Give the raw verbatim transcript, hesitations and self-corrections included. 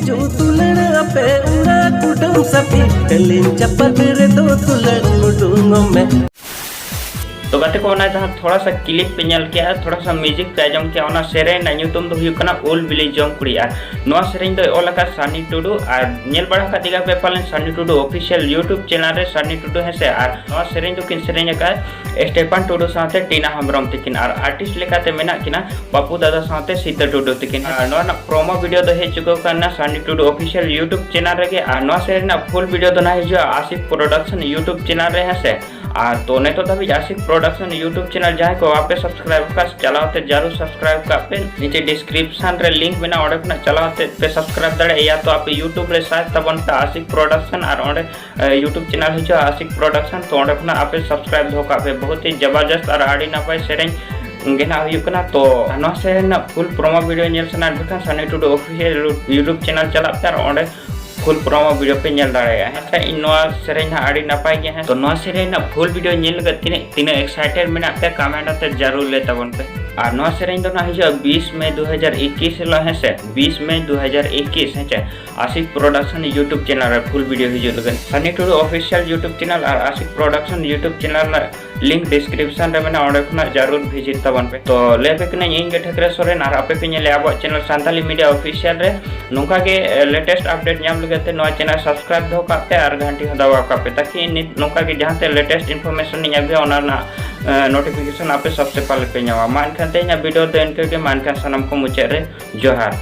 Zoo ᱫᱩᱞᱟᱹᱲ ᱟᱯᱮ ᱩᱲᱟ ᱠᱩᱰᱟᱹᱢ ᱥᱟᱯᱷᱤ, ᱠᱟᱹᱞᱤᱧ ᱪᱟᱯᱟᱫ ᱨᱮᱫᱚ ᱫᱩᱞᱟᱹᱲ ᱩᱰᱩᱝᱚᱜ ᱢᱮ᱾ ᱛᱚ ᱜᱟᱛᱮ ᱠᱚ, ᱚᱱᱟ ᱡᱟᱦᱟᱸ ᱛᱷᱚᱲᱟ ᱥᱟ clip ᱯᱮ ᱧᱮᱞ ᱠᱮᱜᱼᱟ, ᱛᱷᱚᱲᱟ ᱥᱟ music ᱯᱮ ᱟᱸᱡᱚᱢ ᱠᱮᱜᱼᱟ, ᱚᱱᱟ ᱥᱮᱨᱮᱧ ᱨᱮᱱᱟᱜ ᱧᱩᱛᱩᱢ ᱫᱚ ᱦᱩᱭᱩᱜ ᱠᱟᱱᱟ ᱩᱞ ᱵᱤᱞᱤ ᱡᱚᱢ ᱠᱩᱲᱤ᱾ ᱟᱨ ᱱᱚᱣᱟ ᱥᱮᱨᱮᱧ ᱫᱚᱭ ᱚᱞ ᱟᱠᱟᱫ ᱥᱟᱱᱤ ᱴᱩᱰᱩ᱾ ᱟᱨ ᱧᱮᱞ ᱵᱟᱲᱟ ᱟᱠᱟᱫ ᱜᱮᱭᱟ ᱯᱮ ᱯᱟᱞᱮᱱ ᱥᱟᱱᱤ ᱴᱩᱰᱩ official YouTube channel ᱨᱮ, ᱥᱟᱱᱤ ᱴᱩᱰᱩ ᱦᱮᱸ ᱥᱮ᱾ ᱟᱨ ᱱᱚᱣᱟ ᱥᱮᱨᱮᱧ ᱫᱚᱠᱤᱱ ᱥᱮᱨᱮᱧ ᱟᱠᱟᱫ ᱥᱴᱮᱯᱷᱟᱱ ᱴᱩᱰᱩ ᱥᱟᱶᱛᱮ ᱴᱤᱱᱟ ᱦᱮᱢᱵᱨᱚᱢ ᱛᱤᱠᱤᱱ, ᱟᱨ artist ᱞᱮᱠᱟᱛᱮ ᱢᱮᱱᱟᱜ ᱠᱤᱱᱟ ᱯᱟᱯᱩ ᱫᱟᱫᱟ ᱥᱟᱶᱛᱮ ᱥᱤᱛᱟᱹ ᱴᱩᱰᱩ ᱛᱤᱠᱤᱱ᱾ ᱟᱨ ᱱᱚᱣᱟ ᱨᱮᱱᱟᱜ promo video ᱫᱚ ᱦᱮᱡ ᱪᱩᱠᱟᱹᱣ ᱟᱠᱟᱱᱟ ᱥᱟᱱᱤ ᱴᱩᱰᱩ official YouTube channel ᱨᱮᱜᱮ᱾ ᱟᱨ ᱱᱚᱣᱟ ᱥᱮᱨᱮᱧ ᱨᱮᱱᱟᱜ full video ᱫᱚ ᱱᱟᱦᱟᱜ ᱦᱤᱡᱩᱜᱼᱟ ᱟᱥᱤᱠ Production YouTube channel ᱨᱮ ᱦᱮᱸ ᱥᱮ᱾ ᱟᱨ ᱛᱚ ᱱᱤᱛᱚᱜ ᱫᱷᱟᱹᱵᱤᱡ ᱟᱥᱤᱠ Production YouTube channel ᱡᱟᱦᱟᱸᱭ ᱠᱚ ᱵᱟᱯᱮ subscribe ᱟᱠᱟᱫ, ᱪᱟᱞᱟᱣ ᱛᱮ ᱡᱟᱹᱨᱩᱲ subscribe ᱠᱟᱜ ᱯᱮ᱾ ᱱᱤᱪᱮ description ᱨᱮ link ᱢᱮᱱᱟᱜᱼᱟ, ᱚᱸᱰᱮ ᱠᱷᱚᱱᱟᱜ ᱪᱟᱞᱟᱣ ᱛᱮ ᱯᱮ subscribe ᱫᱟᱲᱮᱭᱟᱜᱼᱟ᱾ ᱭᱟ ᱛᱚ ᱟᱯᱮ YouTube ᱨᱮ search ᱛᱟᱵᱚᱱ ᱯᱮ ᱟᱥᱤᱠ Production, ᱟᱨ ᱚᱸᱰᱮ ᱮ, YouTube channel ᱦᱤᱡᱩᱜᱼᱟ ᱟᱥᱤᱠ Production, ᱛᱚ ᱚᱸᱰᱮ ᱠᱷᱚᱱᱟᱜ ᱟᱯᱮ subscribe ᱫᱚᱦᱚ ᱠᱟᱜ ᱯᱮ, ᱵᱚᱦᱩᱛ ᱦᱤ ᱡᱟᱵᱟᱨᱫᱚᱥᱛ ᱟᱨ ᱟᱹᱰᱤ ᱱᱟᱯᱟᱭ ᱥᱮᱨᱮᱧ ᱜᱮ ᱱᱟᱜ ᱦᱩᱭᱩᱜ ᱠᱟᱱᱟ᱾ ᱛᱚ ᱱᱚᱣᱟ ᱥᱮᱨᱮᱧ ᱨᱮᱱᱟᱜ full promo video ᱧᱮᱞ ᱥᱟᱱᱟᱭᱮᱫ ᱯᱮ ᱠᱷᱟᱱ ᱥᱟᱱᱤ ᱴᱩᱰᱩ official YouTube channel ᱪᱟᱞᱟᱜ ᱯᱮ ᱟᱨ ᱚᱸᱰᱮ full promo video ᱯᱮ ᱧᱮᱞ ᱫᱟᱲᱮᱭᱟᱜᱼᱟ᱾ ᱦᱮᱸ ᱥᱮ, ᱤᱧ ᱱᱚᱣᱟ ᱥᱮᱨᱮᱧ ᱦᱟᱸᱜ ᱟᱹᱰᱤ ᱱᱟᱯᱟᱭ ᱜᱮ ᱦᱮᱸ᱾ ᱛᱚ ᱱᱚᱣᱟ ᱥᱮᱨᱮᱧ ᱨᱮᱱᱟᱜ full video ᱧᱮᱞ ᱞᱟᱹᱜᱤᱫ ᱛᱤᱱᱟᱹᱜ, ᱛᱤᱱᱟᱹᱜ excited ᱢᱮᱱᱟᱜ ᱯᱮᱭᱟ comment ᱟᱛᱮ ᱡᱟᱹᱨᱩᱲ ᱞᱟᱹᱭ ᱛᱟᱵᱚᱱ ᱯᱮ᱾ ᱟᱨ ᱱᱚᱣᱟ ᱥᱮᱨᱮᱧ ᱫᱚ ᱱᱟᱜ ᱦᱤᱡᱩᱜᱼᱟ ᱵᱤᱥ ᱢᱮ ᱫᱩ ᱦᱟᱡᱟᱨ ᱤᱠᱤᱥ ᱦᱤᱞᱳᱜ ᱦᱮᱸ ᱥᱮ, ᱵᱤᱥ ᱢᱮ ᱫᱩ ᱦᱟᱡᱟᱨ ᱤᱠᱤᱥ ᱦᱮᱸ ᱥᱮ᱾ ᱟᱥᱤᱠ Production YouTube channel ᱨᱮ full video ᱦᱤᱡᱩᱜ ᱞᱟᱹᱜᱤᱫ᱾ ᱥᱟᱱᱤ ᱴᱩᱰᱩ official YouTube channel ᱟᱨ ᱟᱥᱤᱠ Production YouTube channel ᱨᱮᱱᱟᱜ link description ᱨᱮ ᱢᱮᱱᱟᱜᱼᱟ, ᱚᱸᱰᱮ ᱠᱷᱚᱱᱟᱜ ᱡᱟᱹᱨᱩᱲ visit ᱛᱟᱵᱚᱱ ᱯᱮ᱾ ᱛᱚ ᱞᱟᱹᱭ ᱟᱯᱮ ᱠᱟᱹᱱᱟᱹᱧ ᱤᱧ ᱜᱮ ᱴᱷᱟᱹᱠᱨᱟᱹ ᱥᱚᱨᱮᱱ, ᱟᱨ ᱟᱯᱮ ᱯᱮ ᱧᱮᱞᱮᱫᱼᱟ ᱟᱵᱚᱣᱟᱜ channel ᱥᱟᱱᱛᱟᱞᱤ Media Official ᱨᱮ᱾ ᱱᱚᱝᱠᱟ ᱜᱮ, ᱮ, latest update ᱧᱟᱢ ᱞᱟᱹᱜᱤᱫ ᱛᱮ ᱱᱚᱣᱟ channel subscribe ᱫᱚᱦᱚ ᱠᱟᱜ ᱯᱮ ᱟᱨ ᱜᱷᱟᱱᱴᱤ ᱦᱚᱸ ᱫᱟᱵᱟᱣ ᱠᱟᱜ ᱯᱮ, ᱛᱟᱠᱤ ᱱᱤᱛ ᱱᱚᱝᱠᱟ ᱜᱮ ᱡᱟᱦᱟᱸ ᱛᱮ latest information ᱤᱧ ᱟᱹᱜᱩᱭᱟ ᱚᱱᱟ ᱨᱮᱱᱟᱜ, ᱮ, notification ᱟᱯᱮ ᱥᱚᱵᱥᱮ ᱯᱟᱦᱞᱮ ᱯᱮ ᱧᱟᱢᱟ᱾ ᱢᱟ ᱮᱱᱠᱷᱟᱱ ᱛᱮᱦᱮᱧᱟᱜ video ᱫᱚ ᱤᱱᱠᱟᱹ ᱜᱮ, ᱢᱟ ᱮᱱᱠᱷᱟᱱ ᱥᱟᱱᱟᱢ ᱠᱚ ᱢᱩᱪᱟᱹᱫ ᱨᱮ ᱡᱚᱦᱟᱨ᱾